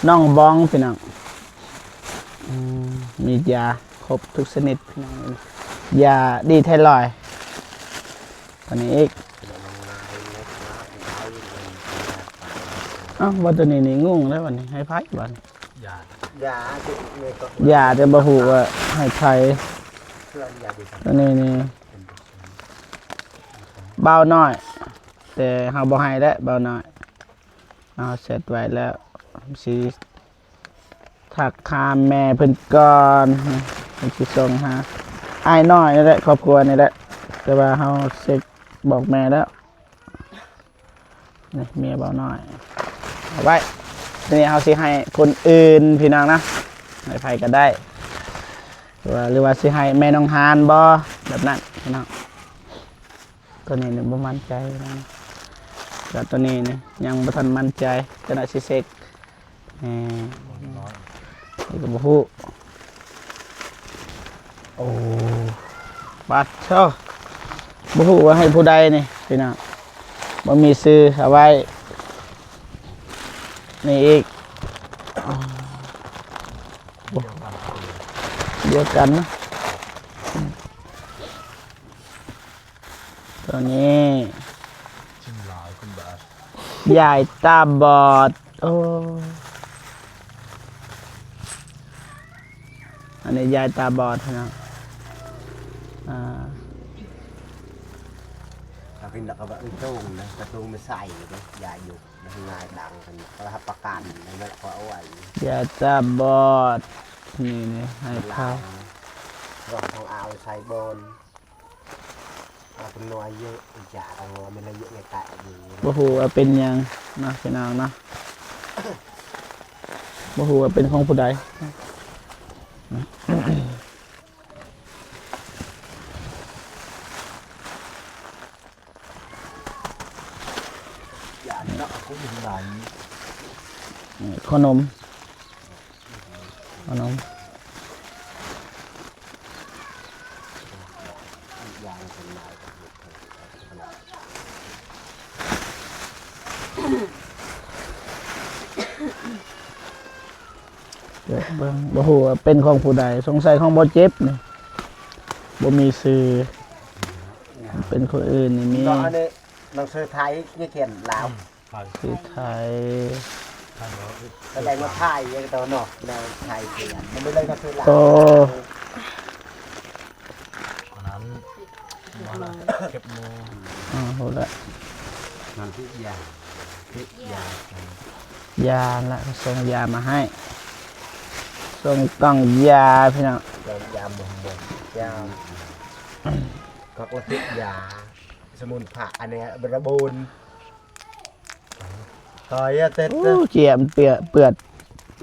ນ້ອງບອງ ພີ່ນ້ອງ ອືມ ມີຢາຄົບທຸກຊະນິດ ພີ່ນ້ອງ ຢາດີໄທຣອຍ ອັນນີ້ອີກ ເອົ້າ ວ່າຕົວນີ້ນີ້ ງົງແລ້ວບັດນີ້ ໃຫ້ໃຜບັດນີ້ ຢາ ຢາ ແຕ່ບໍ່ຮູ້ວ່າໃຫ້ໃຜ ຕົວນີ້ນີ້ ບ່າວນ້ອຍ ແຕ່ເຮົາບໍ່ໃຫ້ແຫຼະ ບ່າວນ້ອຍ ເຮົາເຊັດໄວ້ແລ້ວ ຊິທັກຫາແມ່ເພິ່ນກ່ອນ ເພິ່ນຊິສົ່ງຫາອ້າຍນ້ອຍນີ້ແຫຼະ ຄອບຄົວນີ້ແຫຼະ ແຕ່ວ່າເຮົາເຊັກບອກແມ່ແລ້ວ. ນີ້ເມຍເບົານ້ອຍເອົາໄວ້ ທີນີ້ເຮົາຊິໃຫ້ຄົນອື່ນພີ່ນ້ອງນະ ໃຫ້ໃຜກໍໄດ້ ຫຼືວ່າ ຫຼືວ່າຊິໃຫ້ແມ່ນ້ອງຮານບໍ່ ແບບນັ້ນພີ່ນ້ອງ. ຕົວນີ້ນີ້ບໍ່ໝັ້ນໃຈນະ ແລ້ວຕົວນີ້ນີ້ຍັງບໍ່ທັນໝັ້ນໃຈ ຕົວນັ້ນຊິເຊັກ ແໝ່ ນີ້ກໍບໍ່ຮູ້ ໂອ້ ປາດໂທ້ ບໍ່ຮູ້ວ່າໃຫ້ຜູ້ໃດນີ້ພີ່ນ້ອງ ບໍ່ມີຊື່ ເອົາໄວ້ ນີ້ອີກ ດຽວກັນນະ ຕົວນີ້ ຍາຍຕາບອດ ໂອ້ ອັນນີ້ຍາຍຕາບອດເນາະ ອ່າ ຖ້າເປັນລະກະບະໂຕງນະ ກະໂຕງມາໃສ່ເດ້ ຢາຢູ່ ມັນງ່າຍດັງກັນ ເຂົາຮັບປະກັນ ແລ້ວເຂົາເອົາໄວ້ ຢາຕາບອດ ນີ້ ນີ້ ໃຫ້ເຂົາ ລອງຂອງອາວໃສ່ບ່ອນ ເອົາເປັນໜ່ວຍເຍອະ ຢາກເອົາເປັນລະເຍອະໃນກະຢູ່ ບໍ່ຮູ້ວ່າເປັນຫຍັງເນາະ ພີ່ນ້ອງເນາະ ບໍ່ຮູ້ວ່າເປັນຂອງຜູ້ໃດ. ຢາເນາະ ຄົນຫຼາຍ ນີ້ ຂະໜົມ ຂະໜົມ ເບິ່ງ ບໍ່ຮູ້ວ່າເປັນຂອງຜູ້ໃດ ສົງໄສຂອງບໍ່ເຈັບນີ້ ບໍ່ມີຊື່ ເປັນຄົນອື່ນນີ້ມີ ໜັງສືໄທ ຂຽນລາວ ຄືໄທ ແສດງວ່າໄທ ເນາະ ໜັງສືໄທຂຽນ ມັນເລີຍໜັງສືລາວ ໂອ້ ອັນນັ້ນ ເກັບໝູ ອໍ ຮູ້ລະ ນັ້ນຄືຢາ ຄືຢາ ຢາລະ ສົ່ງຢາມາໃຫ້ ສົ່ງກ່ອງຢາ ພີ່ນ້ອງ ກ່ອງຢາ ຢາ ກໍຄືຢາ ສະໝຸນໄພ ອັນນີ້ບະລະບູນ ໂອ້ ຈຽມເປື້ອນ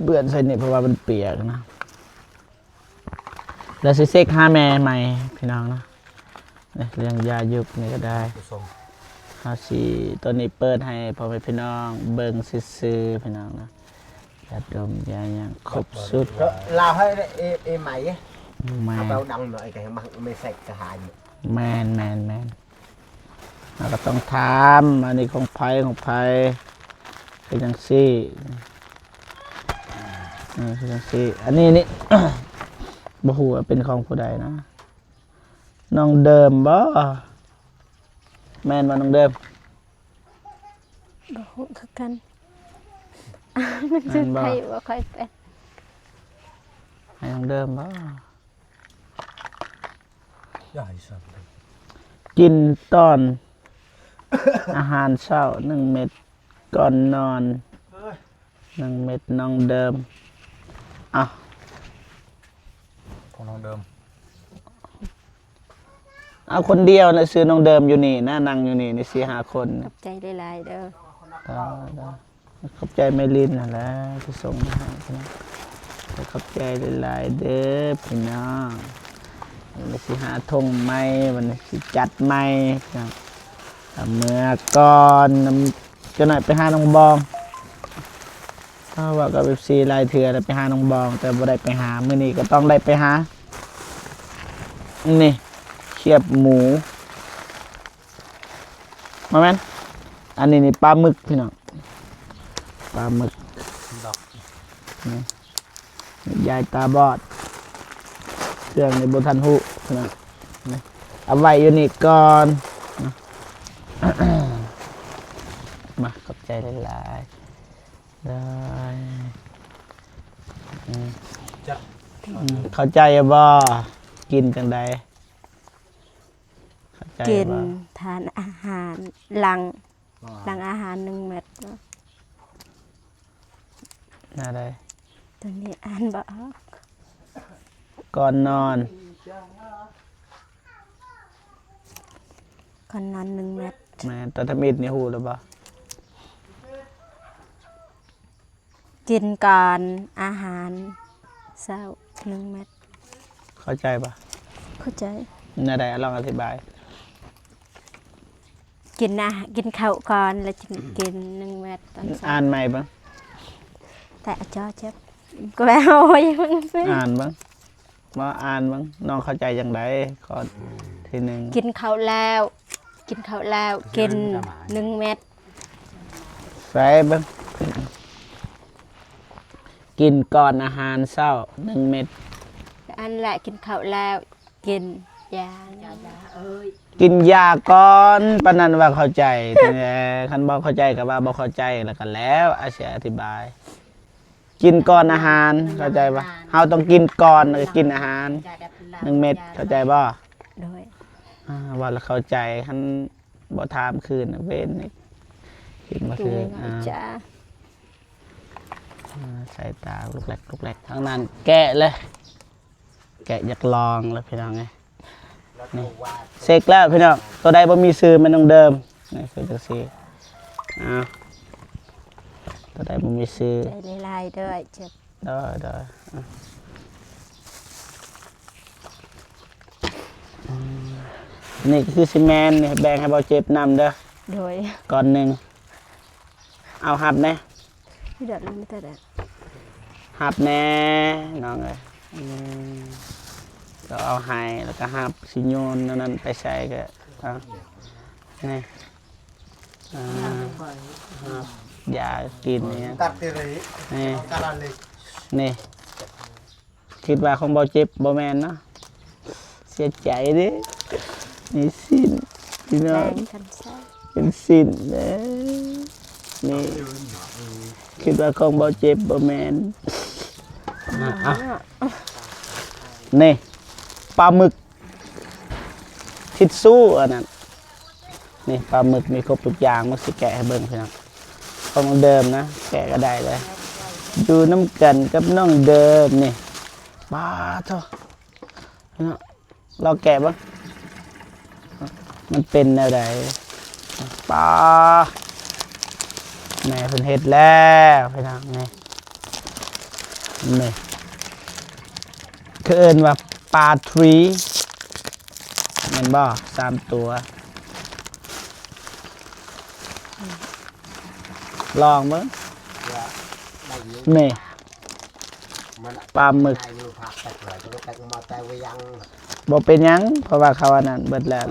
ເປື້ອນໃສ່ນີ້ ເພາະວ່າມັນປຽກນະ ແລ້ວຊິເຊັກຫາແມ່ໃໝ່ພີ່ນ້ອງເນາະ ເລື່ອງຢາຢຸກນີ້ກໍໄດ້ ເຮົາຊິ ຕອນນີ້ເປີດໃຫ້ພໍ່ແມ່ພີ່ນ້ອງເບິ່ງຊື່ໆ ພີ່ນ້ອງເນາະ ຢາດົມ ຢາຫຍັງ ຄົບຊຸດ ລາວໃຫ້ເອ ເອໃໝ່ ເອົາເບົາດັງໜ້ອຍ ກໍໃຫ້ມັນ ມັນແຊກກະຫາຍ ແມ່ນໆໆ ເຮົາກໍຕ້ອງຖາມ ອັນນີ້ຂອງໃຜ ຂອງໃຜ ຄືຈັ່ງຊີ້ ເອີ ຄືຈັ່ງຊີ້ ອັນນີ້ນີ້ ບໍ່ຮູ້ວ່າເປັນຂອງຜູ້ໃດນະ ນ້ອງເດີມບໍ່ ແມ່ນບໍ່ນ້ອງເດີມ? ບໍ່ຮູ້ຄືກັນ ມັນຊື່ໄທບໍ່ຄ່ອຍເປັນ ໃຫ້ນ້ອງເດີມບໍ່? ກິນຕອນອາຫານເຊົ້າໜຶ່ງເມັດ ກ່ອນນອນໜຶ່ງເມັດ ນ້ອງເດີມ ເອົາ ຂອງນ້ອງເດີມ ເອົາຄົນດຽວນະ ຊື່ນ້ອງເດີມຢູ່ນີ້ນະ ນັ່ງຢູ່ນີ້ ນີ້ສີ່ຫ້າຄົນ ຂອບໃຈຫຼາຍໆເດີ ຂອບໃຈແມ່ລິນຫັ້ນແຫຼະທີ່ສົ່ງມາໃຫ້ ຂອບໃຈຫຼາຍໆເດີພີ່ນ້ອງ ເຮົາຊິຫາຖົງໃໝ່ ບັດນີ້ຊິຈັດໃໝ່ ເມືອກ່ອນ ຈັກໜ້ອຍໄປຫານ້ອງບອງ ເຮົາເວົ້າກັບເອັຟຊີຫຼາຍເທື່ອແລ້ວ ໄປຫານ້ອງບອງ ແຕ່ບໍ່ໄດ້ໄປຫາ ມື້ນີ້ກໍຕ້ອງໄດ້ໄປຫາ ນີ້ ຄຽບໝູ ບໍ່ແມ່ນ ອັນນີ້ນີ້ປາໝຶກພີ່ນ້ອງ ປາໝຶກ ດອກ ນີ້ ຍາຍຕາບອດ ເຄື່ອງນີ້ບໍ່ທັນຮູ້ພີ່ນ້ອງ ນີ້ ເອົາໄວ້ຢູ່ນີ້ກ່ອນ ມາ ຂອບໃຈຫຼາຍໆ ໄດ້ ອືມ ເຂົ້າໃຈບໍ່? ກິນຈັ່ງໃດ? ເຂົ້າໃຈບໍ່? ກິນ ທານອາຫານ ຫຼັງ ຫຼັງອາຫານໜຶ່ງເມັດ ເນາະ ແນວໃດ? ຕົວນີ້ອ່ານບໍ່ອອກ. ກ່ອນນອນ ກ່ອນນອນໜຶ່ງເມັດ. ແມ່ນ. ຕອນທຳອິດນີ້ຮູ້ແລ້ວບໍ່? ກິນກ່ອນອາຫານເຊົ້າໜຶ່ງເມັດ. ເຂົ້າໃຈບໍ່? ເຂົ້າໃຈ. ແນວໃດ? ລອງອະທິບາຍ. ກິນອາ ກິນເຂົ້າກ່ອນ ແລ້ວຈຶ່ງກິນໜຶ່ງເມັດຕອນເຊົ້າ. ອ່ານໃໝ່ເບິ່ງ. ແຕ່ຈອເຈັບ ກໍແບບໂອ້ຍ. ອ່ານເບິ່ງ. ມາອ່ານເບິ່ງ ນ້ອງເຂົ້າໃຈຈັ່ງໃດ? ຂໍ້ທີໜຶ່ງ ກິນເຂົ້າແລ້ວ ກິນເຂົ້າແລ້ວ ກິນໜຶ່ງເມັດ. ໃສ່ເບິ່ງ ກິນກ່ອນອາຫານເຊົ້າໜຶ່ງເມັດ. ອັນແລະ ກິນເຂົ້າແລ້ວ ກິນຢາ ກິນຢາກ່ອນ. ປານນັ້ນວ່າເຂົ້າໃຈແທ້. ຄັນບໍ່ເຂົ້າໃຈກໍວ່າບໍ່ເຂົ້າໃຈ ແລ້ວກໍແລ້ວ ອາຊິອະທິບາຍ. ກິນກ່ອນອາຫານ ເຂົ້າໃຈບໍ່? ເຮົາຕ້ອງກິນກ່ອນ ແລ້ວກໍກິນອາຫານໜຶ່ງເມັດ ເຂົ້າໃຈບໍ່? ໂດຍ. ອ່າ ເວົ້າແລ້ວເຂົ້າໃຈ. ຄັນບໍ່ຖາມຄືນ ເວັນອີກ ກິນບໍ່ຖືກ. ອ່າ ສາຍຕາລຸກແລັກລຸກແລັກ. ທາງນັ້ນແກະເລີຍ. ແກະຢາກລອງແລ້ວພີ່ນ້ອງເອີຍ. ນີ້ ເຊັກແລ້ວພີ່ນ້ອງ. ຕົວໃດບໍ່ມີຊື່ແມ່ນນ້ອງເດີມ. ນີ້ຄືຈັ່ງຊີ້. ອ້າວ ຕົວໃດບໍ່ມີຊື່. ໃຈຫຼາຍໆເດີ ເຈັບ. ໂດຍໆ. ອືມ ນີ້ຄືຊິແມ່ນ. ນີ້ແບ່ງໃຫ້ເບົາເຈັບນຳເດີ. ໂດຍ. ກ່ອນໜຶ່ງ. ເອົາຮັບແດ່. ຮັບແດ່ນ້ອງເອີຍ. ອືມ ກໍເອົາໃຫ້ ແລ້ວກໍຮັບ ຊິໂຍນແນວນັ້ນໄປໃສ່ກໍເອົາ. ນີ້ ອ່າ ຢາກິນນີ້. ນີ້ ນີ້. ຄິດວ່າຂອງເບົາເຈັບ ບໍ່ແມ່ນເນາະ. ເສຍໃຈເດ້. ນີ້ຊີ້ນ ພີ່ນ້ອງ ເປັນຊີ້ນເດ້. ນີ້ ຄິດວ່າຂອງເບົາເຈັບ ບໍ່ແມ່ນ. ອ່າ ນີ້ ປາໝຶກ ທິດຊູ້ ອັນນັ້ນ. ນີ້ປາໝຶກມີຄົບທຸກຢ່າງ. ມາຊິແກະໃຫ້ເບິ່ງພີ່ນ້ອງ. ຂອງນ້ອງເດີມນະ ແກະກໍໄດ້ເລີຍ. ຢູ່ນຳກັນກັບນ້ອງເດີມນີ້. ປາໂທ້ ພີ່ນ້ອງ ລອງແກະເບິ່ງ ມັນເປັນແນວໃດ. ປາ ແມ່ເພິ່ນເຮັດແລ້ວພີ່ນ້ອງ. ນີ້ ນີ້ ເຂົາເອີ້ນວ່າປາທຣີ ແມ່ນບໍ່? ສາມຕົວ. ລອງເບິ່ງ. ນີ້ ປາໝຶກ. ບໍ່ເປັນຫຍັງ ເພາະວ່າເຂົາອັນນັ້ນເບິດແລ້ວ.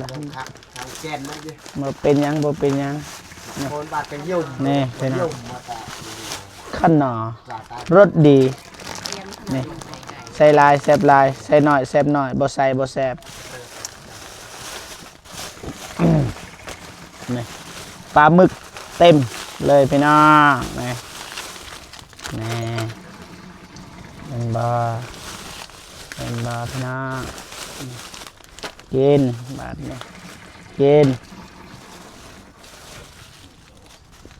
ບໍ່ເປັນຫຍັງ ບໍ່ເປັນຫຍັງ. ນີ້ ຂະໜໍ່ ລົດດີ. ນີ້ ໃສ່ຫຼາຍແຊບຫຼາຍ ໃສ່ໜ້ອຍແຊບໜ້ອຍ ບໍ່ໃສ່ບໍ່ແຊບ. ນີ້ ປາໝຶກເຕັມເລີຍພີ່ນ້ອງ. ນີ້ ນີ້ ເຫັນບໍ່ ເຫັນບໍ່ພີ່ນ້ອງ? ກິນ ບາດນີ້ ກິນ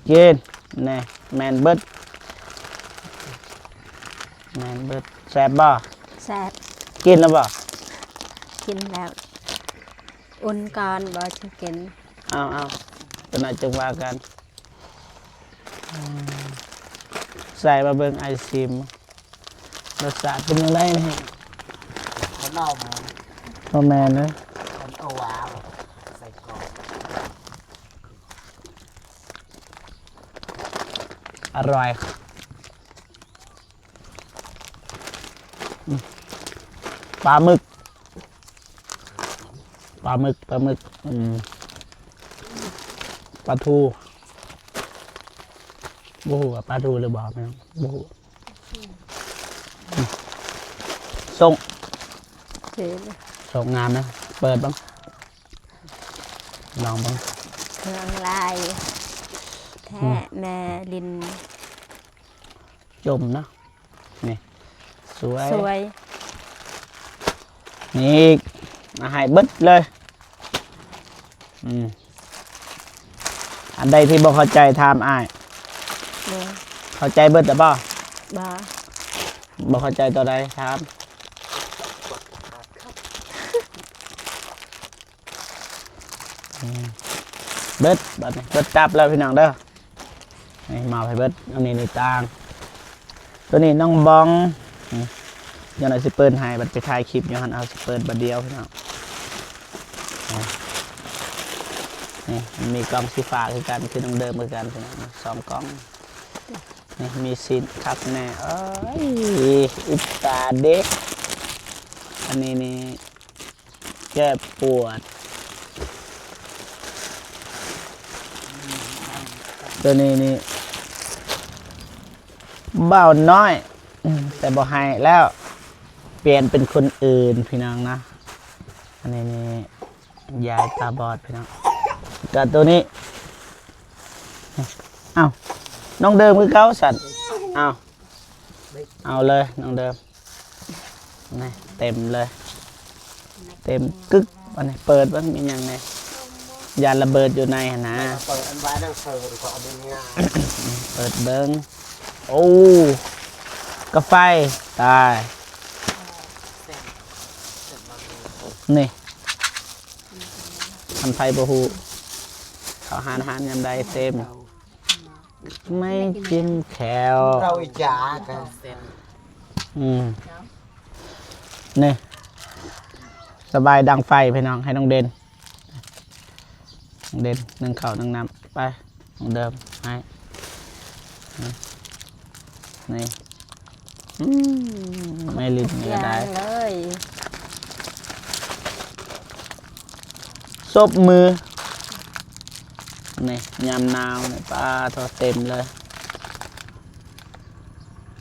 ກິນ. ນີ້ ແມ່ນເບິດ ແມ່ນເບິດ. ແຊບບໍ່? ແຊບ. ກິນແລ້ວບໍ່? ກິນແລ້ວ. ອຸ່ນກ່ອນບໍ່? ຈຶ່ງກິນ. ເອົາໆ ຕົວນັ້ນຈຶ່ງວ່າກັນ. ໃສ່ມາເບິ່ງ ອ້າຍຊິມ ລົດຊາດເປັນຈັ່ງໃດນີ້? ຂະໜົມ ບໍ່ແມ່ນເດ້. ເປັນໂອວາ ໃສ່ກ່ອນ. ອະຮ່ອຍ. ປາໝຶກ ປາໝຶກ ປາໝຶກ. ອືມ ປາທູ ບໍ່ຮູ້ວ່າປາທູຫຼືບໍ່ ແມ່ນບໍ່ຮູ້. ອືມ ສົ້ງ ເອີ ສົ້ງງາມນະ. ເປີດເບິ່ງ ລອງເບິ່ງ. ເຄື່ອງລາຍແທ້ ອືມ ແມ່ລິນ ຈົ່ມເນາະ. ນີ້ ສວຍ ສວຍ. ນີ້ອີກ ມາໃຫ້ເບິດເລີຍ. ອືມ ອັນໃດທີ່ບໍ່ເຂົ້າໃຈ ຖາມອ້າຍ. ເຂົ້າໃຈເບິດແລ້ວບໍ່? ບໍ່ ບໍ່ເຂົ້າໃຈຕົວໃດ ຖາມ. ອືມ ເບິດ ບັດນີ້ເບິດຕັບແລ້ວພີ່ນ້ອງເດີ. ນີ້ມອບໃຫ້ເບິດ. ອັນນີ້ນີ້ຕ່າງ ຕົວນີ້ນ້ອງບອງ. ນີ້ ຈັ່ງໃດຊິເປີດໃຫ້ ບັດໄປຖ່າຍຄລິບຢູ່ຫັ້ນ ເອົາຊິເປີດບາດດຽວພີ່ນ້ອງ. ນີ້ ນີ້ມັນມີກ່ອງສີຟ້າຄືກັນ ຄືນ້ອງເດີມຄືກັນພີ່ນ້ອງ ສອງກ່ອງ. ນີ້ມີຊີ້ນຄັກແນ່. ເອີຍ ອິດສາເດ. ອັນນີ້ນີ້ ແກ້ປວດ. ຕົວນີ້ນີ້ ບ່າວນ້ອຍ ອືມ ແຕ່ບໍ່ໃຫ້ແລ້ວ ປ່ຽນເປັນຄົນອື່ນພີ່ນ້ອງນະ. ອັນນີ້ນີ້ ຍາຍຕາບອດພີ່ນ້ອງ. ກະຕົວນີ້ ເອົ້າ ນ້ອງເດີມຄືເກົ່າຊັ້ນ. ເອົ້າ ເອົາເລີຍນ້ອງເດີມ. ນີ້ເຕັມເລີຍ ເຕັມກຶກ. ອັນນີ້ເປີດເບິ່ງມີຫຍັງແດ່ ຢ້ານລະເບີດຢູ່ໃນຫັ້ນນະ. ເປີດອັນໄວ້ໜັງສືກໍເອົາໄປງານ ເປີດເບິ່ງ. ໂອ້ ກາໄຟ ຕາຍ. ນີ້ ຄັນໃຜບໍ່ຮູ້ ເຂົ້າຮ້ານອາຫານຍາມໃດເຕັມ. ໄມ້ຈິ້ມແຂ້ວ ເອົາອີຈາກ ອືມ ນີ້ ສະບາຍດັງໄຟພີ່ນ້ອງ. ໃຫ້ນ້ອງເດັ່ນ ນ້ອງເດັ່ນ ໜຶ້ງເຂົ້າໜຶ້ງນ້ຳ ໄປ ນ້ອງເດີມ ໃຫ້ ນີ້ ນີ້ ອືມ ແມ່ລິ້ນນີ້ກໍໄດ້ ທຸກຢ່າງເລີຍ ສົບມື. ນີ້ ຍາມໜາວນີ້ ປາໂທ້ ເຕັມເລີຍ.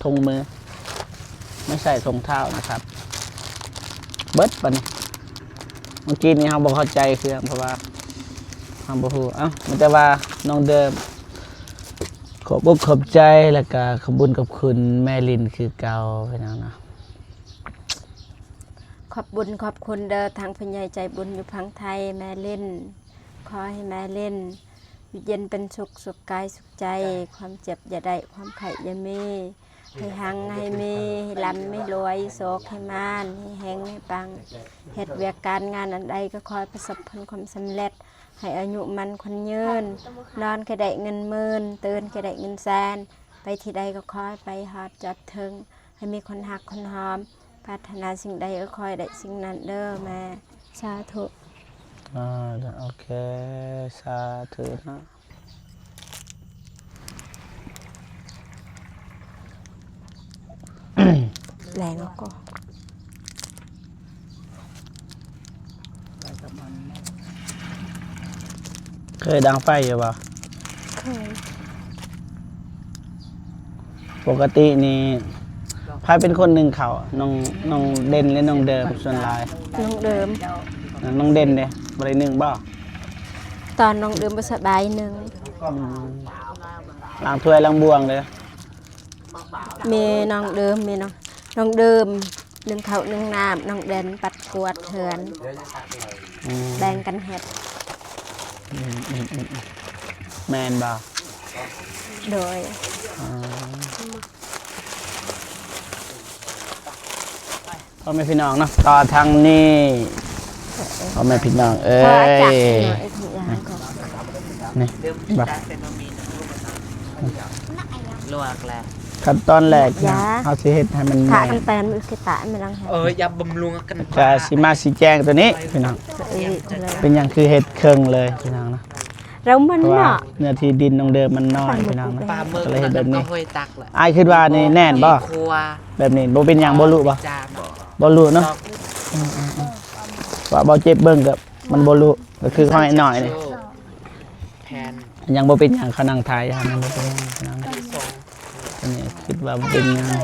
ຖົງມື ໄມ່ໃສ່ຖົງເທົ້ານະຄັບ. ເບິດບັດນີ້ ເມື່ອກີ້ນີ້ເຮົາບໍ່ເຂົ້າໃຈເຄື່ອງ ເພາະວ່າເຮົາບໍ່ຮູ້. ເອົ້າ ມີແຕ່ວ່ານ້ອງເດີມ ຂອບອົກຂອບໃຈ ແລ້ວກະຂອບບຸນຂອບຄຸນແມ່ລິ້ນຄືເກົ່າ ພີ່ນ້ອງເນາະ. ຂອບບຸນຂອບຄຸນເດີ ທາງຜູ້ໃຫຍ່ໃຈບຸນຢູ່ຝັ່ງໄທ ແມ່ລິ້ນ. ຂໍໃຫ້ແມ່ລິ້ນຢູ່ເຢັນເປັນສຸກ ສຸກກາຍສຸກໃຈ ຄວາມເຈັບຢ່າໄດ້ ຄວາມໄຂ້ຢ່າມີ ໃຫ້ຮັ່ງໃຫ້ມີ ໃຫ້ລ່ຳໃຫ້ລວຍ ໂຊກໃຫ້ໝານ ໃຫ້ເຮັງໃຫ້ປັງ ເຮັດວຽກການງານອັນໃດກໍຂໍໃຫ້ປະສົບຜົນຄວາມສຳເລັດ ໃຫ້ອາຍຸໝັ້ນຂວັນຍືນ ນອນກໍໄດ້ເງິນໝື່ນ ຕື່ນກໍໄດ້ເງິນແສນ ໄປທີ່ໃດກໍຂໍໃຫ້ໄປຮອດຈອດເຖິງ ໃຫ້ມີຄົນຮັກຄົນຫອມ ປາດຖະໜາສິ່ງໃດກໍຂໍໃຫ້ໄດ້ສິ່ງນັ້ນເດີແມ່ ສາທຸ. ອາ ໂອເຄ ສາທຸເນາະ. ແລງເອົາກໍ ເຄີຍດັງໄຟຢູ່ບໍ່? ເຄີຍ. ປົກກະຕິນີ້ ໃຜເປັນຄົນໜຶ້ງເຂົ້າ? ນ້ອງ ນ້ອງເດັ່ນ ຫຼື ນ້ອງເດີມສ່ວນຫຼາຍ? ນ້ອງເດີມ. ນ້ອງເດັ່ນເດ ບໍ່ໄດ້ໜຶ້ງບໍ່? ຕອນນ້ອງເດີມບໍ່ສະບາຍໜຶ້ງ. ອືມ ລ້າງຖ້ວຍລ້າງບ່ວງເດ? ມີນ້ອງເດີມ ມີນ້ອງ ນ້ອງເດີມ ໜຶ້ງເຂົ້າໜຶ້ງນ້ຳ ນ້ອງເດັ່ນປັດກວາດເຮືອນ. ອືມ ແບ່ງກັນເຮັດ. ອືມ ອືມ ອືມ ແມ່ນບໍ່? ໂດຍ. ອືມ ພໍ່ແມ່ພີ່ນ້ອງເນາະ ຕໍ່ທາງນີ້ ພໍ່ແມ່ພີ່ນ້ອງເອີຍ ນີ້ ລວກແລ້ວ ຂັ້ນຕອນແລກເຮົາຊິເຮັດໃຫ້ມັນ ຖ້າກັນແປນ ເອີ ຢ່າບຳລຸງກັນ ກະຊິມາຊີ້ແຈງຕົວນີ້ພີ່ນ້ອງ ເປັນຫຍັງຄືເຮັດເຄິ່ງເລີຍພີ່ນ້ອງເນາະ. ເຮົາມັນເນາະ ເນື້ອທີ່ດິນນ້ອງເດີມມັນນ້ອຍພີ່ນ້ອງເນາະ ກໍເລີຍເຮັດແບບນີ້. ອ້າຍຄິດວ່ານີ້ແໜ້ນບໍ່? ແບບນີ້ບໍ່ເປັນຫຍັງ ບໍ່ລຸບໍ່? ບໍ່ລຸເນາະ. ອືມໆ ວ່າບໍ່ເຈັບເບິ່ງກໍມັນບໍ່ລຸ ກໍຄືຫ້ອຍໜ້ອຍນີ້ ຍັງບໍ່ເປັນຫຍັງ ເຂົານັ່ງຖ່າຍຢູ່ຫັ້ນ ຍັງບໍ່ເປັນຫຍັງພີ່ນ້ອງ. ອັນນີ້ຄິດວ່າບໍ່ເປັນຫຍັງ ນີ້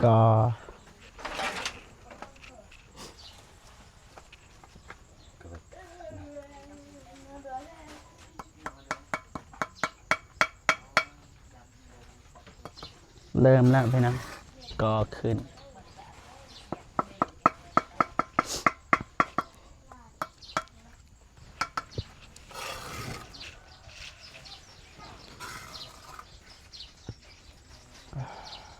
ກໍ ເລີ່ມແລ້ວພີ່ນ້ອງ ກໍຂຶ້ນ.